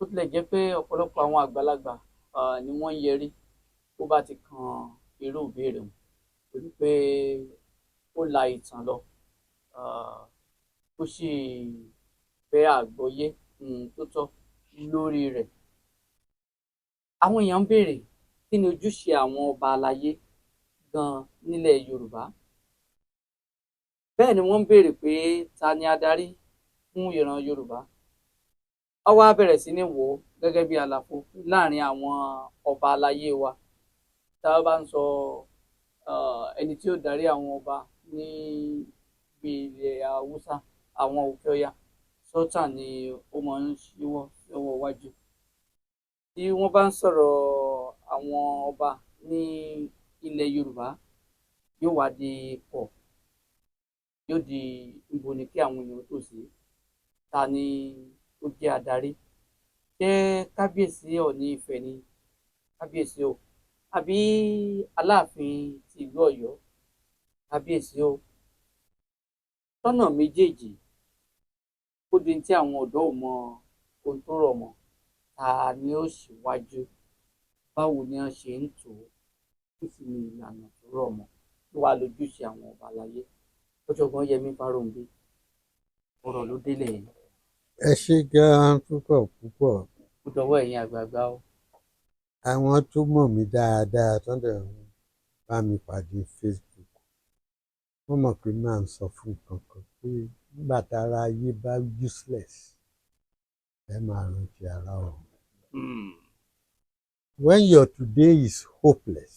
Bó tilẹ̀ jẹ́ pé ọ̀pọ̀lọpọ̀ àwọn àgbàlagbà ni wọ́n ń yẹrí bó bá ti kan irú ìbéèrè wọn, torí pé ó la ìtàn lọ, ó sì fẹ́ àgbọ́yé tó tọ́ lórí rẹ̀. Àwọn èèyàn ń béèrè, kí ni ojúṣe àwọn ọba aláyé gan nílẹ̀ Yorùbá? Bẹ́ẹ̀ ni wọ́n ń béèrè pé ta ni adarí fún ìran Yorùbá? Wọ́n wá bẹ̀rẹ̀ sí ní wò ó gẹ́gẹ́ bí àlàfo láàrin àwọn ọba aláyé wa. Tá a bá ń sọ ẹni tí ó darí àwọn ọba ní bí ilẹ̀ Haúsá, àwọn Òkè Ọya, Sultan ni ó máa ń ṣíwọ́ sọ́wọ́ iwájú. Tí wọ́n bá ń sọ̀rọ̀ àwọn ọba ní ilẹ̀ Yorùbá, yóò wá di pọ̀, yóò di ibo ni kí àwọn èèyàn tò sí, ta ni ó jẹ́ adarí? Ṣé Kábíyèsí Ọọ̀ni Ifẹ̀ ni, kábíyèsí o, àbí Aláàfin ti ìlú Ọ̀yọ́, kábíyèsí o? Lọ́nà méjèèjì, ó di tí àwọn ọ̀dọ́ ò mọ ohun tó rọ̀ mọ́. Ta ni ó ṣíwájú? Báwo ni wọ́n ṣe ń tò ó? Kí sì ni ìlànà tó rọ̀ mọ́? Kí wàá lójúṣe àwọn ọba aláyé? Ọ̀jọ̀gbọ́n Yẹmí Fáróǹbí, ọ̀rọ̀ ló délẹ̀ yìí. Ẹ ṣé gan-an púpọ̀ púpọ̀. Ó dọwọ́ ẹ̀yin àgbààgbà o. Àwọn tó mọ̀ mí dáadáa, tó dẹ̀ ń bá mi pàdé Facebook, wọ́n mọ̀ pé máa ń sọ fún kankan pé nígbà tára ayé bá useless, ẹ máa rántí ara ọ̀run. When your today is hopeless,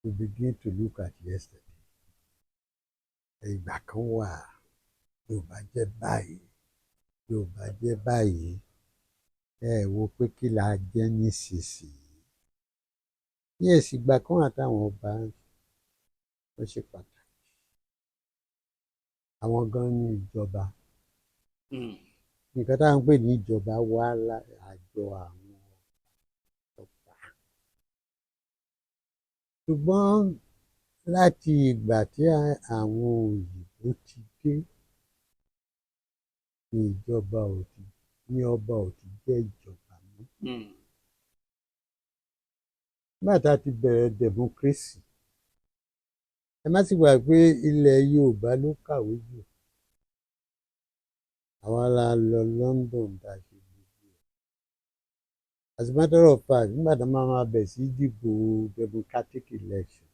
you begin to look at yesterday. Ìgbà kan wà, Yorùbá jẹ́ báyìí, Yorùbá jẹ́ báyìí. Ẹ wo pé kí la jẹ́ nísinsìnyí. Yes, ìgbà kan wà táwọn ọba wọ́n ṣe pàtàkì. Àwọn gan ní ìjọba. Nǹkan tá à ń pè ní ìjọba wá àjọ àwọn ọba. Ṣùgbọ́n láti ìgbà tí àwọn òyìnbó ti dé ní ìjọba ò ti ní ọba ò ti jẹ́ ìjọba mọ́. Nígbà tá a ti bẹ̀rẹ̀ democracy, ẹ má sì gbàgbé pé ilẹ̀ Yorùbá ló kàwé jù. Àwa la lọ London tá a ṣe gbogbo ẹ̀. As a matter of fact, nígbà tó máa máa bẹ̀ sí dìbò democratic election,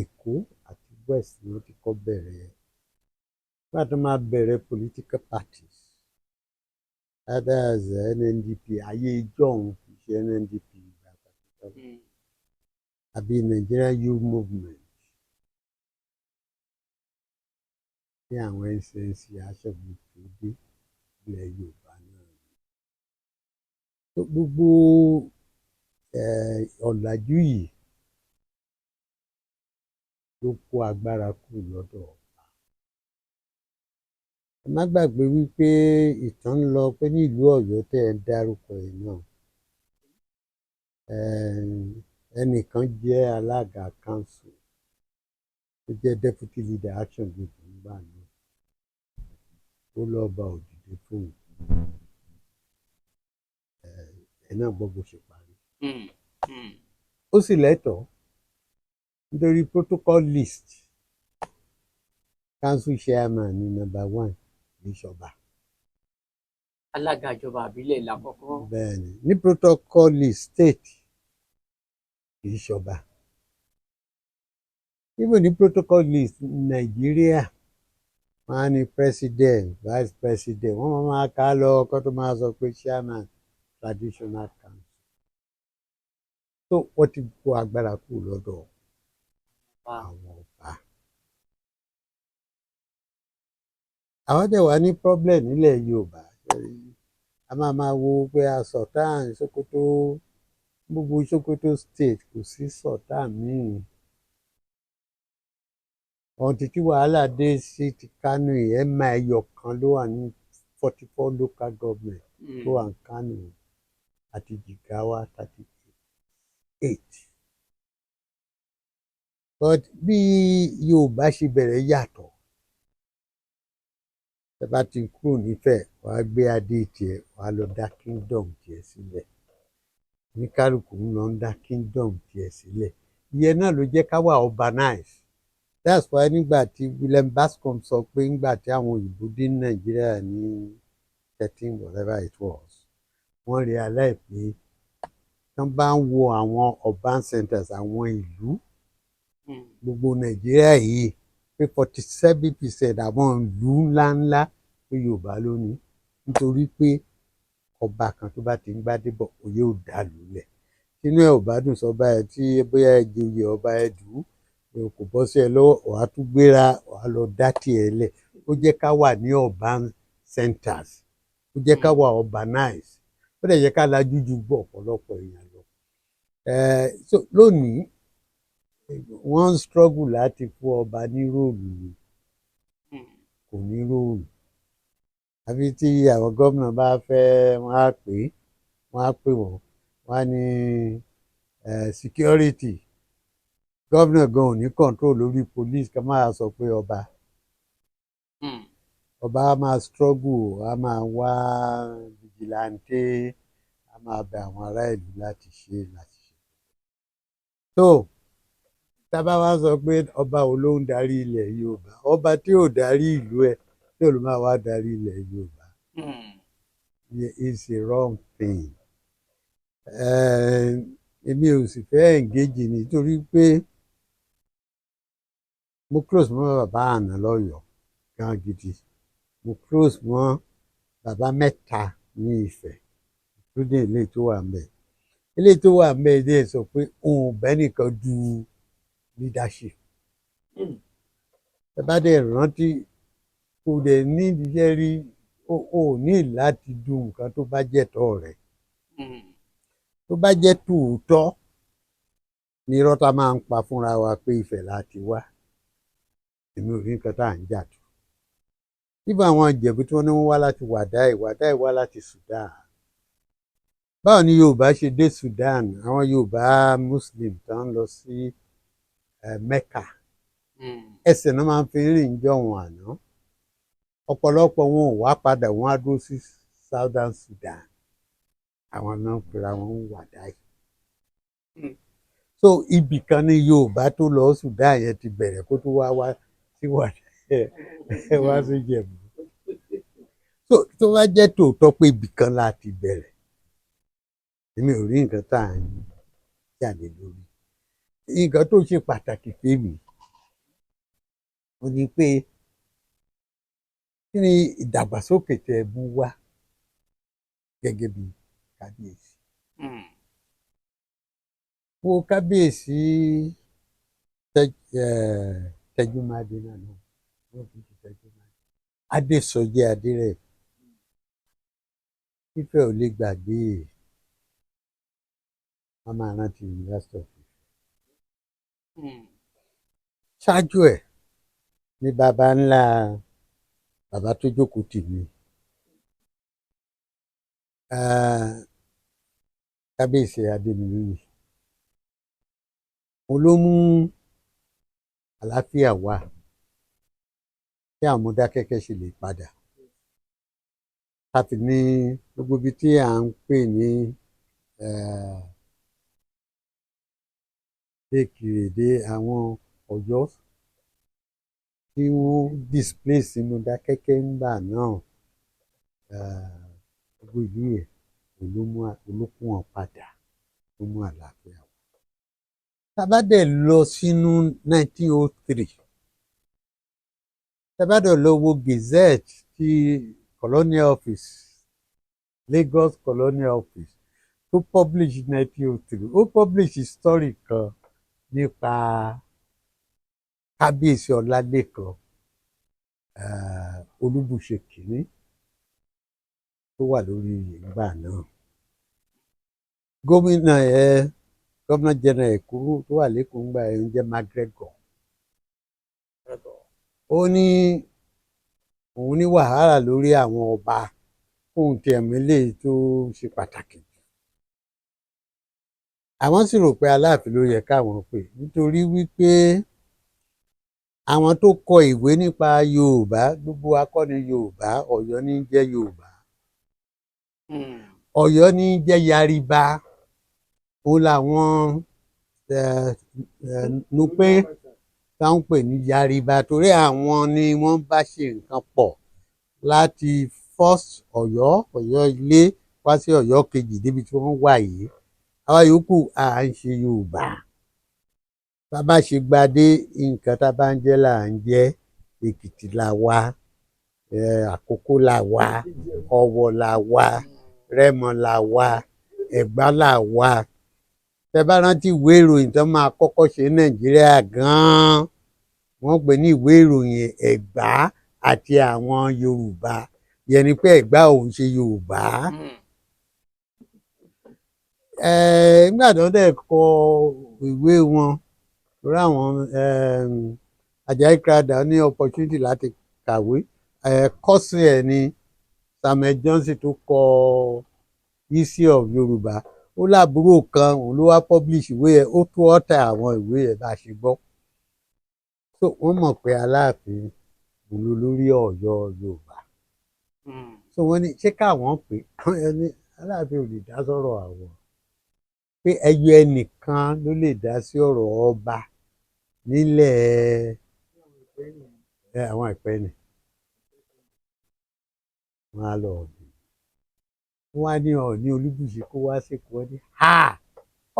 Èkó àti West ni wọ́n ti kọ́ bẹ̀rẹ̀ ẹ̀. Nígbà tó máa bẹ̀rẹ̀ political parties, that's NNDP ayé ijọ́un, kì í ṣe NNDP ìgbà kan, àbí Nigerian Youth Movement ní àwọn NCNC aṣọ́gun tó dé ilẹ̀ Yorùbá náà. Gbogbo ọ̀làjú yìí ló kó agbára kúrò lọ́dọ̀ ọba. Ẹ má gbàgbé wípé ìtàn ń lọ pé ní ìlú Ọ̀yọ́ tẹ́ ẹ dárúkọ yìí náà, ẹnìkan jẹ́ alága council tó jẹ́ deputy leader Action Group nígbà náà, ó lọ́ba ò dìde fóun. Ẹ náà gbọ́ bó ṣe parí. Ó sì lẹ́tọ̀ọ́, nítorí protocol list, council chairman ní number one, kì í ṣọba. Alága ìjọba àbílẹ̀ lákọ́kọ́. Bẹ́ẹ̀ ni, ní protocol list state, kì í ṣọba. Even ní protocol list Nàìjíríà, wọ́n á ní president, vice president, wọ́n máa máa kà á lọ kó tó máa sọ pé chairman traditional council. Tó wọ́n ti kó agbára kúrò lọ́dọ̀ àwọn ọba. Àwọn dẹ̀ wá ní problem nílẹ̀ Yorùbá. A máa máa wo pé a Sultan Sokoto, gbogbo Sokoto State, kò sí Sultan míì. Ọ̀ǹtí tí wàhálà dé sí ti Kano yìí, emir ẹyọ kan ló wà ní 44 local government tó wà ní Kano àti Jigawa 38. But bí Yorùbá ṣe bẹ̀rẹ̀ yàtọ̀. Tẹ́ bá ti kúrò nífẹ̀ẹ́, wàá gbé adé tiẹ̀, wàá lọ dá kingdom tiẹ̀ sílẹ̀. Oníkálukú ń lọ ń dá kingdom tiẹ̀ sílẹ̀. Ìyẹn náà ló jẹ́ ká wà urbanize. That's why nígbà tí William Bascom sọ pé nígbà tí àwọn òyìnbó dé Nàìjíríà ní 13 whatever it was, wọ́n realize pé tán bá ń wo àwọn urban centers, àwọn ìlú gbogbo Nàìjíríà yìí, pé 47% àwọn ìlú ńláńlá, pé Yorùbá ló ní, nítorí pé ọba kan tó bá ti ń gbádé bọ̀, òye ò dá lulẹ̀. Tínú ẹ̀ ò bá dùn sọ́ba ẹ̀, tí bóyá ẹ joyè ọba ẹ dù ú, kò bọ́ sí ẹ lọ́wọ́, wàá tún gbéra, wàá lọ dá tiẹ̀ lẹ̀. Ó jẹ́ ká wà ní urban centers, ó jẹ́ ká wà urbanize, ó dẹ̀ jẹ́ ká lajú ju gbọ́ ọ̀pọ̀lọpọ̀ èèyàn lọ. So lónìí, wọ́n ń struggle láti fún ọba ní role ni, kò ní role. Àbí tí àwọn gómìnà bá fẹ́, wọ́n á pè wọ́n, wọ́n á ní security. Gómìnà gan ò ní control lórí police, ká máa sọ pé ọba. Ọba á máa struggle, á máa wá vigilante, á máa bẹ àwọn ará ìlú láti ṣe. So tá a bá wá sọ pé ọba wo ló ń darí ilẹ̀ Yorùbá, ọba tí ò darí ìlú ẹ̀, tí ò ló máa wá darí ilẹ̀ Yorùbá, is a wrong thing. Èmi ò sì fẹ́ engage nítorí pé mo close mọ́ bàbá àná lọ́yọ̀ọ́ gan gidi. Mo close mọ́ bàbá mẹ́ta ní Ifẹ̀, including eléyìí tó wà ńbẹ̀. Eléyìí tó wà ńbẹ̀ dẹ̀ sọ pé òun ò bẹ́nìkan du leadership. Ẹ bá dẹ̀ rántí, kò dẹ̀ ní ìdíjẹ́ rí, o ò ní láti du nǹkan tó bá jẹ́ tọ́ rẹ̀. Tó bá jẹ́ tòótọ́ ní irọ́ tá máa ń pa fúnra wa pé Ifẹ̀ la ti wá, èmi ò rí nǹkan tá à ń jà tó. Nígbà àwọn Ìjẹ̀bú tí wọ́n ní wọ́n wá láti Wàdáì, Wàdáì wá láti Sudan. Báwo ni Yorùbá ṣe dé Sudan? Àwọn Yorùbá Muslim tó ń lọ sí Mecca, ẹsẹ̀ náà máa ń fi rìn jọ̀wọ́n àná. Ọ̀pọ̀lọpọ̀ wọn ò wá padà, wọ́n á dúró sí Southern Sudan. Àwọn náà pera wọn ń Wàdáì. So ibì kan ní Yorùbá tó lọ Sudan yẹn ti bẹ̀rẹ̀ kó tó wá wá sí Wàdáì, wá sí Ìjẹ̀bú. So tó bá jẹ́ tòótọ́ pé ibì kan la ti bẹ̀rẹ̀, èmi ò rí nǹkan tá à ń jáde lórí. Nǹkan tó ṣe pàtàkì fèmí ó ní pé kí ni ìdàgbàsókè tẹ́ ẹ mú wá gẹ́gẹ́ bí kábíyèsí. Wo kábíyèsí Tẹjúmádé náà náà wọ́n fi ṣe Tẹjúmádé, Adésọjí Adérẹ̀mí. Ifẹ̀ ò lè gbàgbé, wọ́n máa rántí University of Ife. Ṣáájú ẹ̀ ní baba ńlá bàbá tó jókòó tì mí, kábíyèsí Adémilóyè, òun ló mú àlàáfíà wá tí àwọn Mọdákẹ́kẹ́ ṣe lè padà, ká fi ní gbogbo ibi tí à ń pè ní Èkìrè dé àwọn Ọ̀yọ́ tí wọ́n displace Mọdákẹ́kẹ́ ńgbà náà, gbogbo ìlú yẹn, òun ló mú, òun ló kó wọn padà, ló mú àlàáfíà wá. Tá a bá dẹ̀ lọ sínú 1903, tá a bá dẹ̀ lọ wo gazette ti Colonial Office, Lagos Colonial Office tó publish 1903, ó publish story kan nípa kábíyèsí Ọlálékan Olúbùṣe kìíní tó wà lórí oyè nígbà náà. Gómìnà ẹ, governor general Èkó tó wà lÉkòó ńgbà yẹn ń jẹ́ MacGregor. Ó ní òun ní wàhálà lórí àwọn ọba, kóun tiẹ̀ mú eléyìí tó ṣe pàtàkì jù. Àwọn sì rò pé Aláàfin ló yẹ káwọn pè nítorí wípé Àwọn tó kọ ìwé nípa Yorùbá, gbogbo akọni Yorùbá, Ọ̀yọ́ ní jẹ́ Yorùbá, Ọ̀yọ́ ní jẹ́ Yariba. Òun làwọn Nupe táwọn pè ní Yariba, torí àwọn ni wọ́n bá ṣe nǹkan pọ̀ láti first Ọ̀yọ́, Ọ̀yọ́ ilé wá sí Ọ̀yọ́ kejì débi tí wọ́n wà yìí. Àwa yòókù à ń ṣe Yorùbá. Bàbá ṣe gbadé, nǹkan tá a bá ń jẹ́ là ń jẹ́. Èkìtì là wá, Àkókó là wá, Ọ̀wọ̀ là wá, Rẹ́mọ là wá, Ẹ̀gbá là wá. Tẹ bá rántí ìwé ìròyìn tó máa kọ́kọ́ ṣe ní Nàìjíríà gan-an, wọ́n pè ní ìwé ìròyìn Ẹ̀gbá àti àwọn Yorùbá. Yẹn ni pé Ẹ̀gbá òun ṣe Yorùbá. Nígbà tó dẹ̀ kọ ìwé wọn, torí àwọn Ajayi Crowther ní opportunity láti kàwé, cousin ẹ̀ ní Samuel Johnson tó kọ History of Yorùbá. Ó lábúrò kan, òun ló wá publish ìwé yẹn, ó tó ọ̀tà àwọn ìwé yẹn bá a ṣe gbọ́. So wọ́n mọ̀ pé Aláàfin òun ló lórí Ọ̀yọ́ Yorùbá. So wọ́n ní ṣé káwọn pè é ní Aláàfin ò lè dá sọ̀rọ̀ àwọn, pé ẹyọ ẹnìkan ló lè dá sí ọ̀rọ̀ ọba nílẹ̀ àwọn ìpẹ́ ni. Wọ́n á lọ ọ̀dùn, wọ́n á ní Ọọ̀ni Olúbùṣe kó wá síkú. Wọ́n ní ha,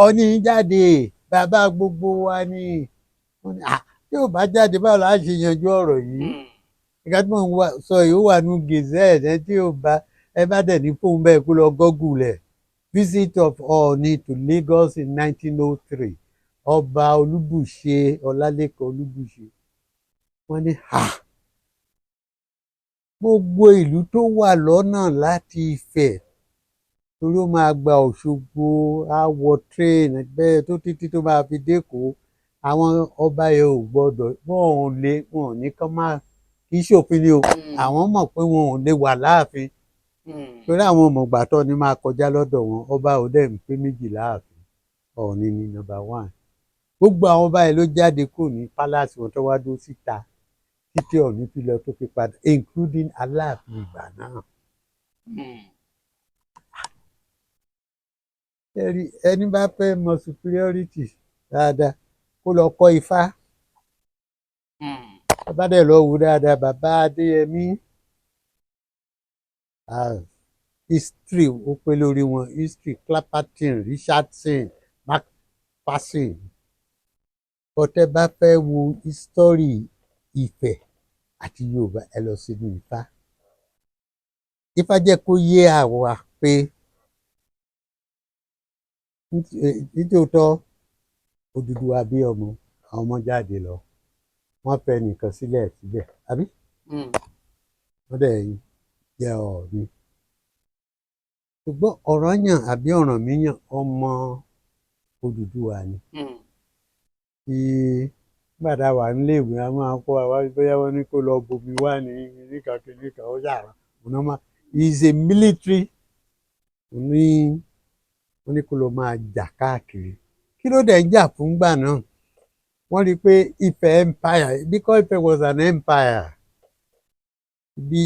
Ọọ̀ni jáde, bàbá gbogbo wa ni. Wọ́n ní tí ò bá jáde, báwo la ṣe yanjú ọ̀rọ̀ yìí? Ìgbà tí mò ń sọ yìí, ó wà ní Gazette. Ẹ tí ò bá ẹ bá dẹ̀ ní fóun bẹ́ẹ̀, kó lọ Google ẹ̀: Visit of Ọọ̀ni to Lagos in 1903, Ọba Olúbùṣe Ọlálékan Olúbùṣe. Wọ́n ní ha, gbogbo ìlú tó wà lọ́nà láti Ifẹ̀, torí ó máa gba Òṣogbo, á wọ train bẹ́ẹ̀ tó títí tó máa fi dÉkòó, àwọn ọba yẹn ò gbọ́dọ̀, wọn ò lè, wọn ò ní kán má, kì í ṣòfin ni o. Àwọn mọ̀ pé wọn ò lè wà láàfin, torí àwọn ọmọgbàtọ́ ni máa kọjá lọ́dọ̀ wọn. Ọba ò dẹ̀ ń pé méjì láàfin, Ọọ̀ni ni number one. Gbogbo àwọn ọba yẹn ló jáde kúrò ní palace wọn tó wá dúró síta títí Ọọ̀ni fi lọ tó fi padà, including Aláàfin ìgbà náà. Ẹni bá fẹ́ mọ superiority dáadáa, kó lọ kọ́ Ifá. Bàbá dẹ̀ lọ wò dáadáa, bàbá Adéyẹmí, history ó pé lórí wọn, history Clapperton, Richardson, Macpherson. Bọ́tẹ́ bá fẹ́ wo history Ifẹ̀ àti Yorùbá, ẹ lọ sínú Ifá. Ifá jẹ́ kó yé àwa pé nítòótọ́ Odùduwà bí ọmọ, àwọn ọmọ jáde lọ, wọ́n fẹ́ nìkan sílẹ̀ síbẹ̀, àbí? Wọ́n dẹ̀ jẹ́ Ọọ̀ni, ṣùgbọ́n Ọ̀rànyàn àbí Ọ̀rànmíyàn, ọmọ Odùduwà ni. Tí nígbà tá a wà níléèwé, a máa kó wa wá, bóyá wọ́n ní kó lọ bomi wá ní kìnìkan kìnìkan, ó yàrá òun náà máa, he is a military ní, wọ́n ní kó lọ máa jà káàkiri. Kí ló dẹ̀ ń jà fún gbà náà? Wọ́n rí i pé Ifẹ̀ empire, because Ifẹ̀ was an empire, bí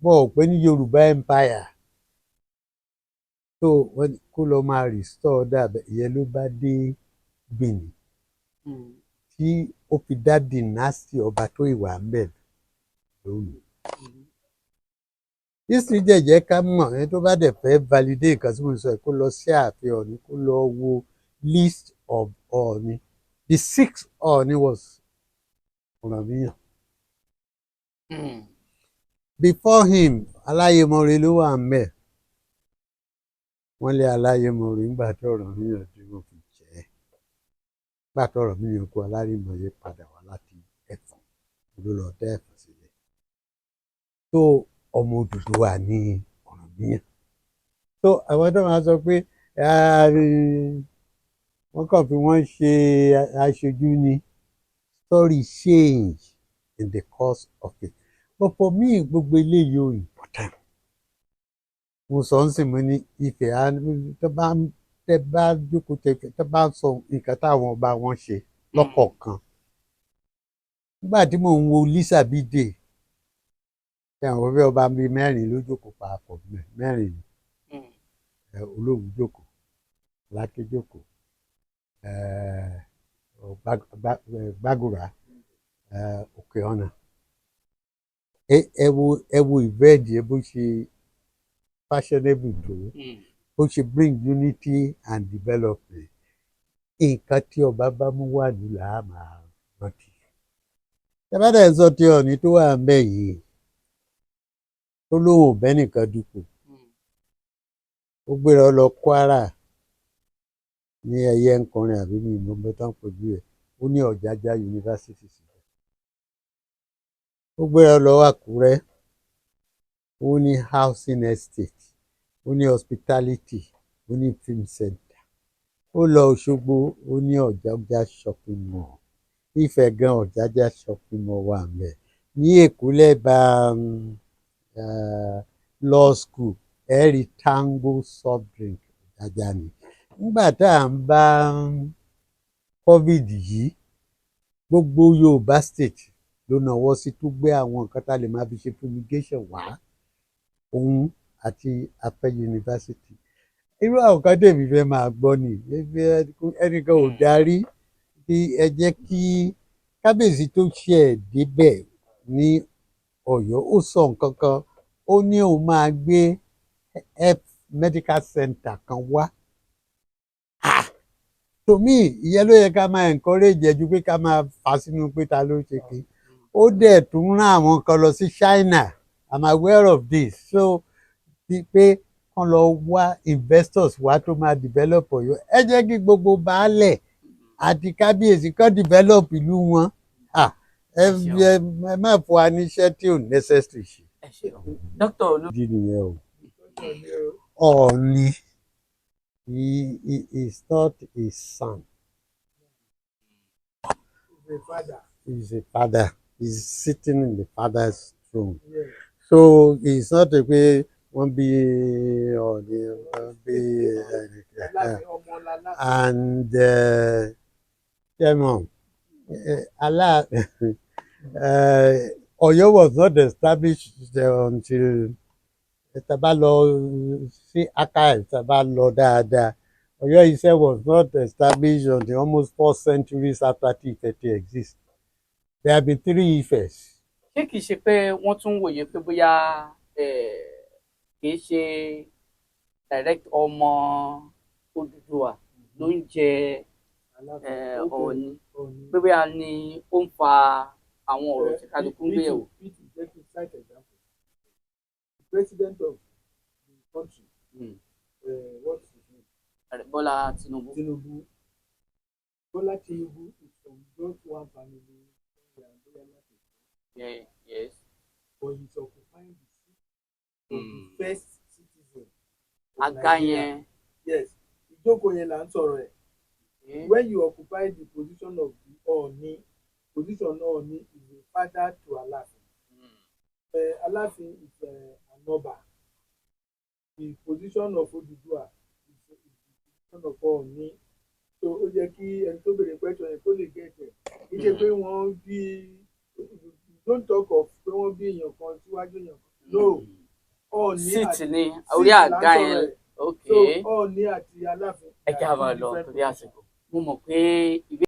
wọ́n ò pé ní Yorùbá empire, so wọ́n ní kó lọ máa restore dàbẹ̀. Ìyẹn ló bá dé Benin tí ó fi dá dynasty ọba tó ìwà ń bẹ̀ lónìí. History dẹ̀ jẹ́ ká mọ̀, ẹni tó bá dẹ̀ fẹ́ validate nǹkan tí mo sọ yìí, kó lọ sí ààfin Ọọ̀ni, kó lọ wo list of Ọọ̀ni. The sixth Ọọ̀ni was Ọ̀rànmíyàn. Before him, Aláyémọre ló wà ń bẹ̀. Wọ́n lé Aláyémọre nígbà tí Ọ̀rànmíyàn tí wọ́n fi jẹ́ ẹ́. Nígbà tí Ọ̀rànmíyàn kú, Aláyémọre padà wá láti Ẹ̀fọ̀n, ló lọ dá Ẹ̀fọ̀n sílẹ̀. So ọmọ Odùduwà ní Ọ̀rànmíyàn. So àwọn tó máa sọ pé wọ́n kàn fi wọ́n ṣe aṣojú ni, story change in the course of it. But for me, gbogbo eléyìí ò important. Mo sọ ń sìn, mo ní Ifẹ̀ tó bá tẹ bá jókòó tẹ tó bá sọ nǹkan táwọn ọba wọn ṣe lọ́kọ̀ọ̀kan. Nígbà tí mò ń wo Lísàbí Day, ṣe àwọn bí ọba bíi mẹ́rin ló jókòó papọ̀, mẹ́rin ni. Olówu jókòó, Aláké jókòó, Gbàgùrà, Òkè Ọ̀nà. Ẹ wo event yẹn, bó ṣe fashionable tó, bó ṣe bring unity and development. Nǹkan tí ọba bá mú wá ní là á máa rántí. Tẹ́bátẹ̀ ń sọ tí Ọọ̀ni tó wà ń bẹ̀ yìí, tó lóun ò bẹ́nìkan dupò, ó gbéra lọ Kwara ní ẹyẹ ń kọrin àbí mi ìmọ̀ bó tán pẹ̀lú ẹ̀, ó ní Ọ̀jájá University síbẹ̀. Ó gbéra lọ Àkúrẹ́, ó ní housing estate, ó ní hospitality, ó ní film center. Ó lọ Òṣogbo, ó ní Ọ̀jájá Shopping Mall. Ifẹ̀ gan, Ọ̀jájá Shopping Mall wà ńbẹ̀. Ní Èkó, lẹ́bàá law school, ẹ rí Tango soft drink, Ọ̀jájá ni. Nígbà tá à ń bá COVID yìí, gbogbo Yorùbá state ló nawọ́ sí tó gbé àwọn nǹkan tá a lè máa fi ṣe fumigation wá, òun àti Afẹ́ University. Irú àwọn kan tèmi fẹ́ máa gbọ́ ni. Ẹnìkan ò darí kí ẹ jẹ́ kí kábíyèsí tó ṣe ẹ̀ débẹ̀ ní Ọ̀yọ́, ó sọ nǹkan kan, ó ní òun máa gbé health medical center kan wá. Ah, to me, ìyẹn ló yẹ ká máa encourage ẹ ju pé ká máa fà sínú pé ta ló ṣe kí. Ó dẹ̀ tún rán àwọn kan lọ sí China, I'm aware of this, so ti pé kán lọ wá investors wá tó máa develop Ọ̀yọ́. Ẹ jẹ́ kí gbogbo baálẹ̀ àti kábíyèsí kán develop ìlú wọn. Ah, ẹ má fún wa níṣẹ́ tí ò necessary ṣe. Ẹ ṣeun, Dr. Olú. Ìdí nìyẹn o. Ọọ̀ni, he is not a son. The father. He is a father. He is sitting in the father's throne. Yeah. So it's not a pé wọ́n bí Ọọ̀ni, wọ́n bí Aláàfin ọmọ Aláàfin. And ṣẹ́mọ̀ Alá Ọ̀yọ́ was not established until, tá a bá lọ sí archive, tá a bá lọ dáadáa, Ọ̀yọ́ Iṣẹ́ was not established until almost 4 centuries after Ifẹ̀ ti exist. There have been three Ifes. Ṣé kìí ṣe pé wọ́n tún wòye pé bóyá kìí ṣe direct ọmọ Odùduwà ló ń jẹ Aláàfin. Ọọ̀ni, Ọọ̀ni. pé bóyá ni ó ń fa àwọn ọ̀rọ̀ tí kálukú ń gbé yẹ̀wò? P2, jẹ́ kí n cite example. The president of the country, what's his name? Ààrẹ Bọ́lá Tinubu. Tinubu. Bola Tinubu is from just one family, but he's occupying the seat of the first citizen of Àga Nigeria. yẹn. Yes, ìjókòó yẹn là ń sọ̀rọ̀ ẹ̀. When you occupy the position of the Ọọ̀ni, position Ọọ̀ni is a father to Aláàfin. Aláàfin is an ọba. The position of Odùduwà is the position of Ọọ̀ni. So ó yẹ kí ẹni tó béèrè question yẹn kó lè get ẹ̀. Kì í ṣe pé wọ́n bí, don't talk of pé wọ́n bí èèyàn kan síwájú èèyàn kan. No. Ọọ̀ni Seat ni seat orí là ń àga sọ̀rọ̀ yẹn. ẹ̀. Ok. So Ọọ̀ni àti Aláàfin. Ẹ jẹ́ á máa lọ torí àsìkò. Mo mọ̀ pé ìbéèrè.